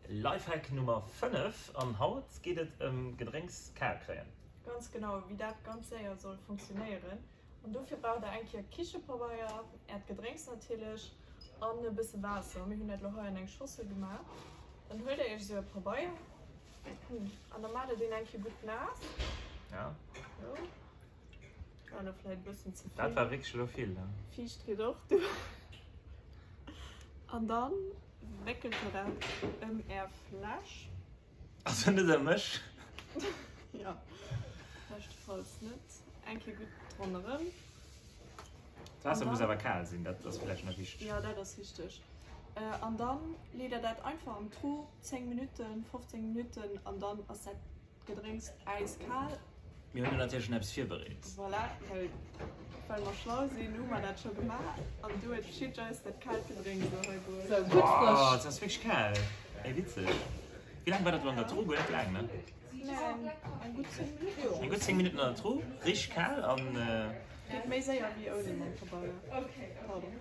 Lifehack Nummer 5 an haut geet et ëm Gedrénks kal kréien. Ganz genau, wéi dat ganz séier soll funktionéieren. An dofir braucht der eng Kéier Kichepabeier, äert Gedrénks natierlech an e bësse Waasser. Mir hunn dat elo hei an eng Schossel gemaach. Dann huelt der iech esou e Pabeier an da maacht der deen eng Kéier gutt naass. Ja. Sou. War elo vläit e bëssen ze vill. Dat war wierklech elo vill, ne? Fiicht geet och duer. An dann wéckelt der dat ëm är Fläsch. Also net ëm mech. Jo, beschtefalls net. Eng Kéier gutt ronderëm. D'Waasser muss awer kal sinn, dat ass vläicht nach wichteg. Jo, dat ass wichteg. An dann leet der dat einfach an d'Truh, 10 Minutten, 15 Minutten, an dann ass dat Gedrénks äiskal. Mir hunn jo natierlech schon eppes virbereet. Voilà, well well mer schlau sinn, hu mer dat scho gemaach an du huet d'Schied eis dat kaalt Gedrénks elo hei gehuel. Sou gutt frësch. Oh, et ass wierklech kal. Ey, witzeg. Wéi laang war dat elo an der Truh? Guer net laang, ne? Nee, eng gutt 10 Minutten. Eng gutt 10 Minutten an der Truh, richteg kal an. Geet méi séier wéi ouni mam Pabeier. Pardon.